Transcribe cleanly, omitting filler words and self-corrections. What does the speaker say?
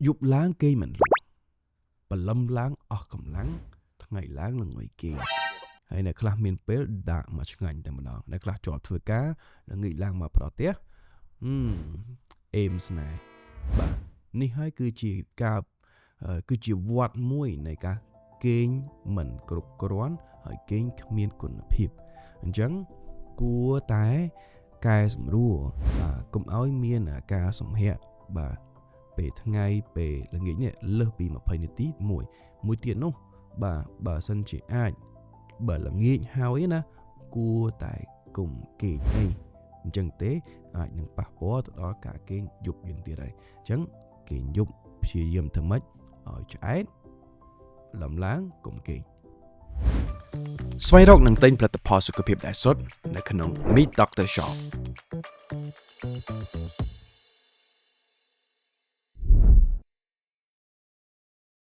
យប់ឡើងគេងមិនលក់ព្រលឹមឡើងអស់កម្លាំងថ្ងៃឡើងល្ងុយគេងហើយអ្នកខ្លះមានពេលដាក់មកឆ្ងាញ់តែម្ដងអ្នកខ្លះជាប់ធ្វើការល្ងាចឡើងមកផ្ដល់ផ្ទះហឹមអេមស្នេហ៍បាទនេះហើយគឺជាការគឺជាវត្តមួយនៃការគេងមិនគ្រប់គ្រាន់ហើយគេងគ្មានគុណភាពអញ្ចឹងគួរតែកែសម្រួលបាទកុំឲ្យមានការសម្រាកបាទពេលថ្ងៃពេលល្ងាចនេះលើសពី20នាទីមួយមួយទៀតនោះបាទបើសិនជាអាចបើល្ងាចហើយណាគួរតែគុំគេងអីអញ្ចឹងទេអាចនឹងប៉ះពាល់ទៅដល់ការគេងយប់យើងទៀតហើយអញ្ចឹងគេងយប់ព្យាយាមធ្វើម៉េចឲ្យឆ្អែតលំឡើងកុំគេងស្វែងរកនិងទិញផលិតផលសុខភាពដែលសុទ្ធនៅក្នុង Meet Doctor Shop។